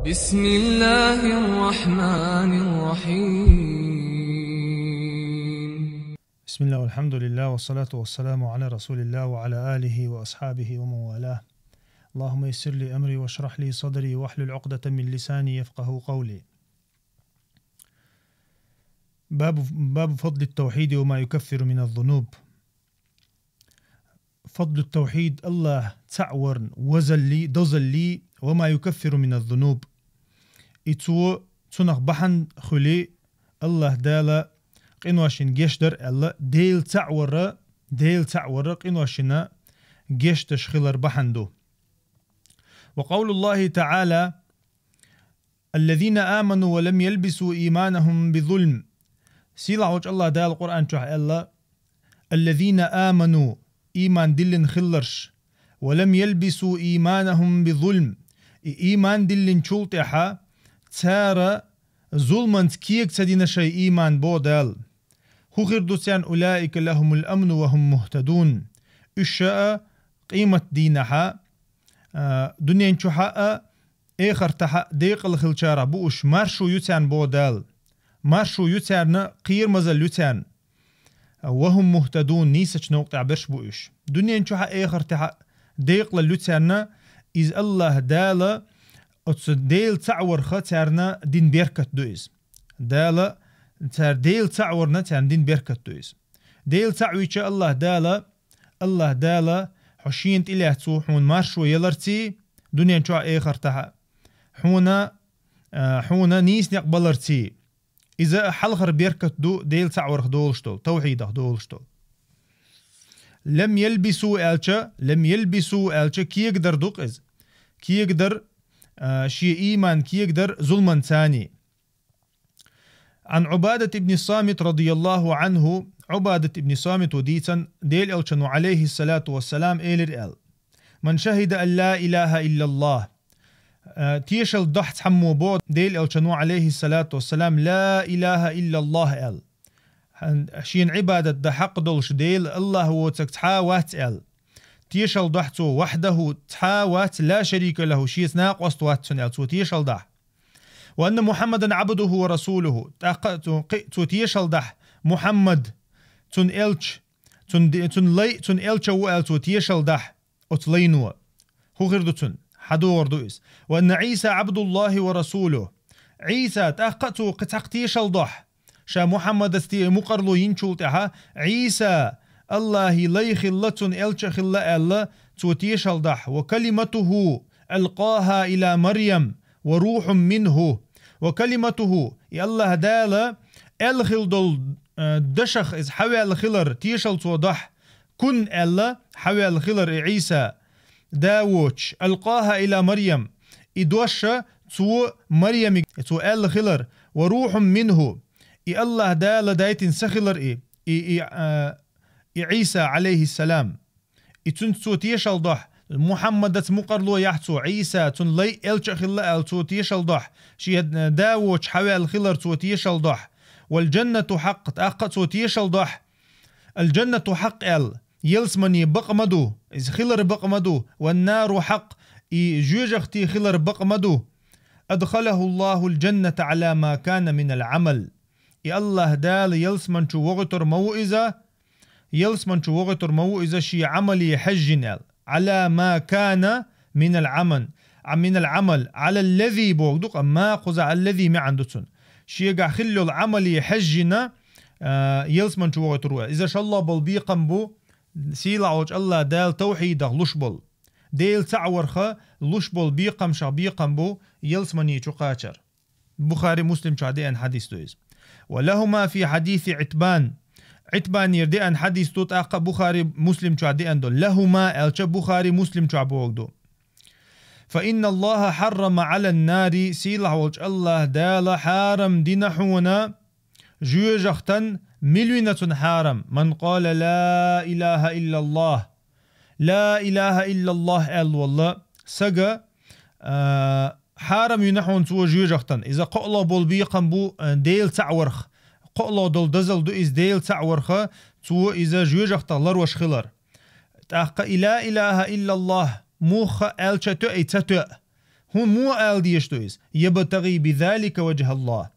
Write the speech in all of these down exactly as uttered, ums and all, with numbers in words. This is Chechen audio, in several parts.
بسم الله الرحمن الرحيم. بسم الله والحمد لله والصلاة والسلام على رسول الله وعلى آله وأصحابه ومن والاه. اللهم يسر لي أمري واشرح لي صدري واحلل عقدة من لساني يفقه قولي. باب، باب فضل التوحيد وما يكفر من الذنوب. فضل التوحيد, Аллах цаӀ варна возалли, дозалли, وما يكفر من الذنوب. И цо, цунах бахьан хуьли, Аллах Дала къиношин гешдар аьлла, Дела цаӀ вара, Дела цаӀ вара къиношина гешдаш хилар бахьан ду. وقول الله تعالى: الذين آمنوا ولم يلبسوا إيمانهم بظلم. Сийлахь волчу Аллах Дала Къуръан чохь аьлла: الذين آمنوا, ийман диллина хилларш, ولم يلبسوا إيمانهم بظلم, и ийман диллинчул тӀаьхьа цара зуламанца кега ца дина шайн ийман, боху Дала. ХӀун хир ду царна? أولئك لهم الأمن وهم مهتدون. Уьш а къематдийнахьа, а, дуьнен чохьа а, эхартахьа а декъала хиллачарах бу уьш, маршо ю царна, боху Дала. Маршо ю царна, кхерамазалла ю царна. وهم مهتدون, нийсачу новкъа тӀехь берш бу уьш. Дуьнен чохьа а, эхартахьа а декъалалла ю царна, иза Аллах Дала, оцу Дела цаӀ варх царна дина беркат ду иза. Дала, цара Дела цаӀ варна царна дина беркат ду иза. Дела цаӀ вича Аллах Дала, Аллах Дала хьо шена тӀелаьцна хьуна маршо яларций, дуьнен чохь а, эхартахь а, хьуна, а, хьуна нийса некъ баларций. Иза хьалхара беркат ду Дела цаӀ варх долуш долу, тавхьидах долуш долу. لم يلبسوا аьлча, لم يلبسوا аьлча, кегадар ду-кх иза. Кегадар, а, шен ийман кегадар зуламанцаний. عن عبادة بن الصامت رضي الله عنه, Ӏубадат ибн Самито дийцина, Делан Элчано, عليه الصلاة والسلام, элира аьлла: من شهد أن لا إله إلا الله. А, тешалла дохь цхьаммо, боху Делан Элчано, عليه الصلاة والسلام, لا إله إلا الله аьлла. Хьан-, шена Ӏибадат дан хьакъ долуш Дела Аллах воцург цхьа а вац аьлла. Тешалла дохь цо, وحده, цхьа а вац, لا شريك له, шеца накъост вац цуьнан аьлла, цо тешалла дахь. وأن محمدا عبده ورسوله. ТӀаккха а цо, кхин а цо тешалла дахь, Мухьаммад, цуьнан элча, цуьнан де-, цуьнан лай, цуьнан элча ву аьлла цо тешалла дахь оцу лайно. ХӀун хир ду цуьнан? ХьадогӀур ду иза. وأن عيسى عبد الله ورسوله. Ӏийса, тӀаккха а цо кхин цхьа тешалла дохь, ша Мухьаммадаца тӀе мукъарло йинчул тӀаьхьа, Ӏийса Аллахьан лай хилла, цуьнан элча а хилла аьлла, цо тешалла дахь: وكلمته ألقاها إلى مريم وروح منه. وكلمته, и Аллах Дала аьлла хилла долу, э, дашах иза хьаваьлла хилар тешалла цо дахь, كن аьлла хьаваьлла хилар и Ӏийса, да воцуш, ألقاها إلى مريم, и дош а цо Марьямига цо аьлла хилар, وروح منه, и Аллах Дала дайтина са хилар и, и, и, а, и Ӏийса, عليه السلام. И цуьнца цо тешалла дохь, Мухьаммадаца мукъарло яхь цо, Ӏийса, цуьнан лай, элча а хилла аьлла, цо тешалла дохь, шен да воцуш хьаваьлла хилар цо тешалла дохь. والجنة حق, тӀаккха а цо тешалла дохь, الجنة حق аьлла, ялсамани бакъ ма ду, иза хилар бакъ ма ду, والنار حق, и жоьжахати хилар бакъ ма ду. أدخله الله الجنة على ما كان من العمل. И Аллах Дала ялсамани чу вохуьйтур ма ву иза, ялсамани чу вохуьйтур ма ву иза шен Ӏамале хьаьжжина аьлла. على ما كان من العمل, а, من العمل, على الذي боху ду-кх, амма кхузахь الذي маьӀна ду цуьнан. Шегахь хилла йолу Ӏамале хьаьжжина, а, ялсамани чу вохуьйтур ву. Иза шолгӀа болу бекхам бу, сийлахь волчу Аллах Дала тавхьидах луш болу. Дела цхьаъ варх луш болу бекхамашах бекхам бу ялсамани чу кхачар. Бухари, Муслим чохь деана хьадис ду иза. ولهما في حديث عتبان. Ӏитбанера деана хьадис ду, тӀаккха а Бухари, Муслим чохь деана ду. لهما аьлча Бухари, Муслим чохь боху ду. فإن الله حرم على النار, сийлахь волчу Аллах Дала хьарам дина хьуна жоьжахатан, мила вина цунна хьарам. من قال لا إله إلا الله. لا إله إلا الله аьлла волу сага, а, хьарам вина хьуна цо жоьжахатан. Иза кхоалгӀа болу бекхам бу, а, Дела цхьаъ варх. КхоалгӀа долу дозалла ду иза Дела цхьаъ варх, цо иза жоьжахатах ларвеш хилар. ТӀаккха и لا إله إلا الله муха аьлча тоьа, и ца тоьа. ХӀун мо ала дезаш ду иза? «يبتغي بذلك وجه الله».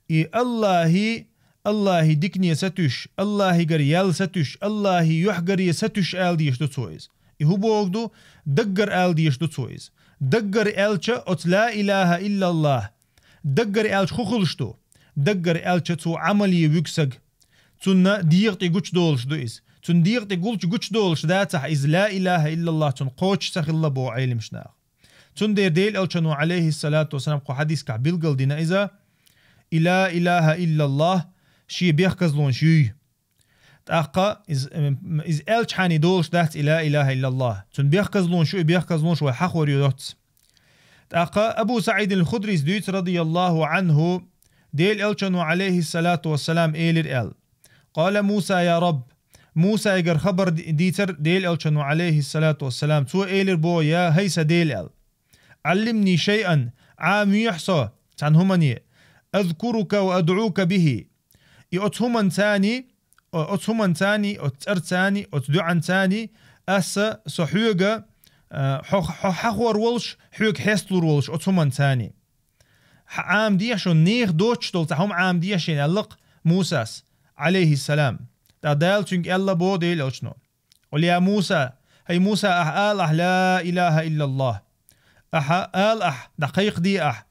И Аллахьи, Аллахьи дикане сатуьйсуш, Аллахьигара ял сатуьйсуш, Аллахьи юьхьгаре сатуьйсуш ала дезаш ду цо иза. И хӀун бохург ду? Даггара ала дезаш ду цо иза. Даггара аьлча оцу ла илаха иллаллахь. Даггара аьлча хӀун хуьлуш ду? Даггара аьлча цо Ӏамал е вуьгу саг. Цунна дегӀа тӀе гучудолуш ду иза. Цунна дегӀа тӀе гулча гучудолуш дацахь иза ла илаха иллаллахь, цунна кхочуш ца хилла боху Ӏеламнаха. Цундела Делан Элчано, Ӏалайхиссалату вассалам, кху хьадискахь билгал дина иза: «И ла илаха иллаллахь шен бехказлонаш юй». ТӀаккха иза, м, иза аьлчхьана долуш дац и ла илаха иллаллахь. Цунна бехказлонаш ю, и бехказлонаш вай хьахор ю доцца. ТӀаккха Абу СаӀид ал-Худрис дуьйцу, радияллаху Ӏанху, Делан Элчано, Ӏалайхиссалату вассалам, элира аьлла: «Къала Муса: я Рабб». Мусайгара хабар ди-, дийцар Делан Элчано, Ӏалайхиссалату вассалам. Цо элира боху: «Я, хӀай сан Дела», аьлла. «Ӏаллимни шайъан», Ӏамавехьа со цхьана хӀумане, «азкурука ва адӀука бихи». И оцу хӀуманцани, о-, оцу хӀуманцани, оцу цӀарцани, оцу дуьӀанцани аса со хьоьга, а, хьо, хьо хьахор волуш, хьоьга хьесталур волуш оцу хӀуманцани. Хьан Ӏамадехьа шуна, нехан доцуш долу цхьа хӀума Ӏамадехьа шена аьлла-кх Мусас, Ӏалайхиссалам. ТӀаккха Дала цуьнга аьлла боху Делан Элчано: «Къул я Муса, хӀай Муса, ахьа ала ахьа ла илаха иллаллахь». Ахьа ала ахьа, дӀакхайкхаде ахьа.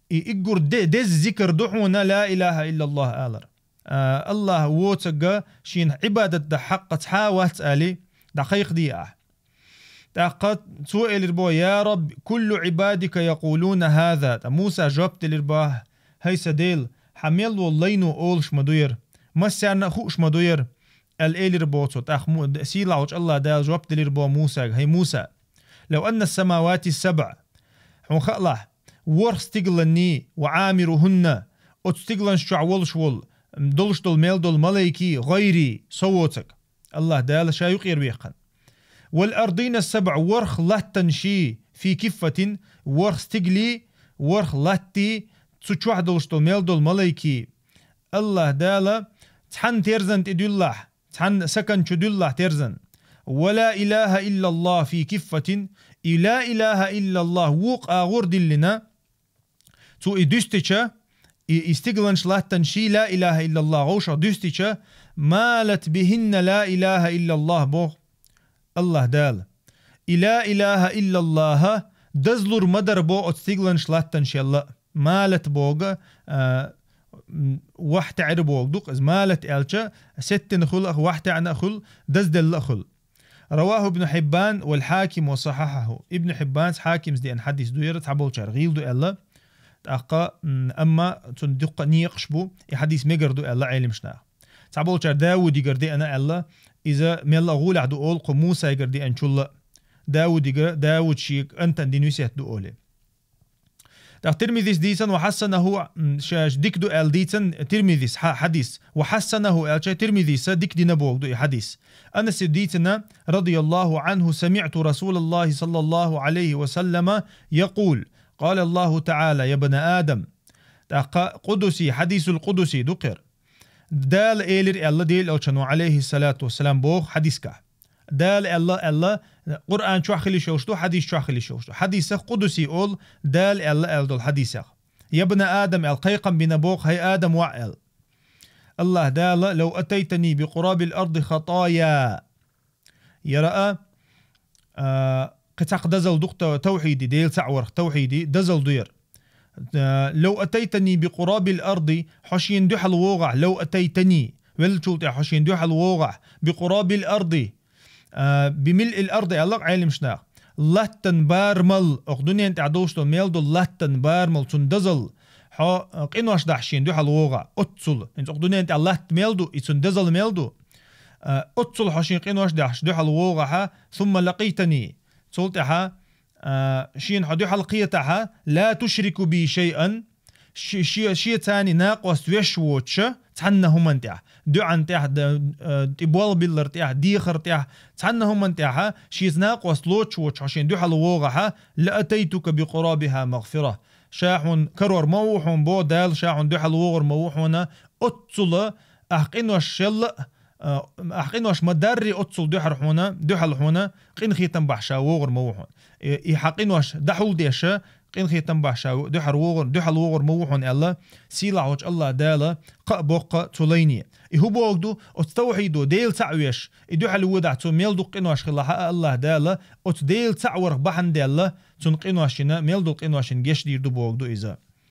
И иггур де-, деза зикар ду хьуна ла илаха иллаллахь алар. А, Аллахь воцург шена Ӏибадат дан хьакъ цхьа а вац али, дӀакхайкхаде ахьа. ТӀаккха цо элира боху: «Я Рабби, куллу Ӏибадика якъулуна хӀаза». ТӀаккха Муса жоп делира боху: «ХӀай сан Дела, хьан мел волу лайно олуш ма ду яра, массарна а хууш ма ду яра», аьлла элира боху цо. ТӀаккха Му-, сийлахь волчу Аллахь Дала жоп делира боху Мусага: «ХӀай Муса, лав анна ас-самавати ас-сабъа», хьуна хаалахь, ворхӀ стигланний, «ва Ӏамирухунна», оцу стигланаш чохь волуш волу, долуш долу мел долу малайкий, «гӀайри», со воцург. Аллахь Дала ша юкъера векхна. «Вал ардина ас-сабъа», ворхӀ латтанаш, «фи киффатин», ворхӀ стиглий, ворхӀ латтий, цу чохь долуш долу мел долу малайкий. Аллахь Дала цхьана терзан тӀе дуьллахь, цхьана сакан чу дуьллахь терзан. «Ва ла илаха иллаллахь фи киффатин», и ла илаха иллаллахь вукху агӀор диллина, цо и дуьстича, и, и стигланаш латтанаш ла илаха иллаллахь вовшах дуьстича, «малат бихинна ла илаха иллаллахь», боху Аллахь Дала. И ла илаха иллаллахьа дазлур ма дара боху оцу стигланаш латтанашел а. «Малат» боху, а, м, вахь таьӀира боху ду-кх иза. «Малат» аьлча, сеттина хуьлу а, вахь таьӀна а хуьлу, дазделла а хуьлу. «Раваху Ибн Хьиббан вал Хьаким ва сахьахьаху». Ибн Хьиббанца, Хьакимс деана хьадис ду яра, цхьаболчара гӀийла ду аьлла. ТӀаккха, м, амма цунна дуккха а некъаш бу, и хьадис мегар ду аьлла Ӏеламнаха. Цхьаболчара Даудигара деана аьлла, иза мелла а гӀолехь ду олу кху Мусайгара деанчул а. Даудигара, Дауд шега кӀантана дина весет ду олий. ТӀаккха Тирмизис дийцина, ва хьассанаху, м, ша дика ду аьлла дийцина Тирмизис хьа-, хьадис. «Ва хьассанаху» аьлча, Тирмизиса дика дина боху ду и хьадис. Анаса дийцина, радияллаху Ӏанху: «Самиъту Расулаллахи саллаллаху Ӏалайхи ва саллама якъул: къала Аллаху таӀала: я бна Адам». ТӀаккха къудуси, хьадисул къудуси ду кхера. Дала элира аьлла Делан Элчано, Ӏалайхиссалату вассалам, боху хьадискахь. Дала аьлла, аьлла, Къуръан чохь хила йиш йолуш ду, хьадис чохь хила йиш йолуш ду. Хьадисах къудуси олу, Дала аьлла, аьлла долу хьадисах. «Я бна Адам», аьлла, кхайкхам бина боху: «ХӀай Адам воӀ», аьлла. Аллахь Дала: «Лав атайтани би къурабил арди хатая». Яра а, а, кхин цхьаккха дозалла ду-кх та-, тавхьиди, Дела цхьаъ варх тавхьиди, дозалла ду яра. А, «Лав атайтани би къурабил арди», хьо шена дуьхьал вогӀахь, «лав атайтани», веллачул тӀаьхьа хьо шена дуьхьал вогӀахь, «би къурабил арди», а, «би милъил арди», аьлла-кх Ӏеламнаха. Латтан барамал, окху дуьнен тӀехь долуш долу мел долу латтан барамал, цунна дозалла, хьо, а, къинош дахьаш шена дуьхьал вогӀахь, оццул. ХӀинца окху дуьнен тӀехь латта мел ду, и цунна дозалла мел ду. А, оццул хьо шена къинош дахьаш дуьхьал вогӀахьа, «сумма лакъитани». Цул тӀаьхьа, а, шена хьо дуьхьал кхетахьа, «ла тушрику би шайъан», ши-, ши-, шеца накъост веш воцуша, цхьанна хӀуманна тӀехь, дуьӀан тӀехь, д-, а, тӀе болх биллар тӀехь, дехар тӀехь, цхьанна хӀуманна тӀехьа, шеца накъост лоцуш воцуш хьо шена дуьхьал вогӀахьа, «ла атайтука би къурабиха магъфира». Ша хьуна карор ма ву хьуна бо, Дала ша хьуна дуьхьал вогӀур ма ву хьуна, оццула ахь къиношшелла а, А, ахь къинош ма дарри оццул дуьхьал хьуна, дуьхьал хьуна, къинхетам бахьаш вогӀур ма ву хьуна. И, и хьан къинош дӀахьулдеш, къинхетам бахьаш дуьхьал вогӀур, дуьхьал вогӀур ма ву хьуна аьлла, сийлахь волчу АллахӀ Дала кхаъ боккху цу лайне. И хӀун боху ду, оцу тавхьидо Дела цхьаъ веш, и дуьхьал водахь цо мел дукха къинош хилахь а АллахӀ Дала, оцу Дела цхьаъ варх бахьана даьлла, цунна къиношна, мел долу къиношна гечдийр ду боху ду иза.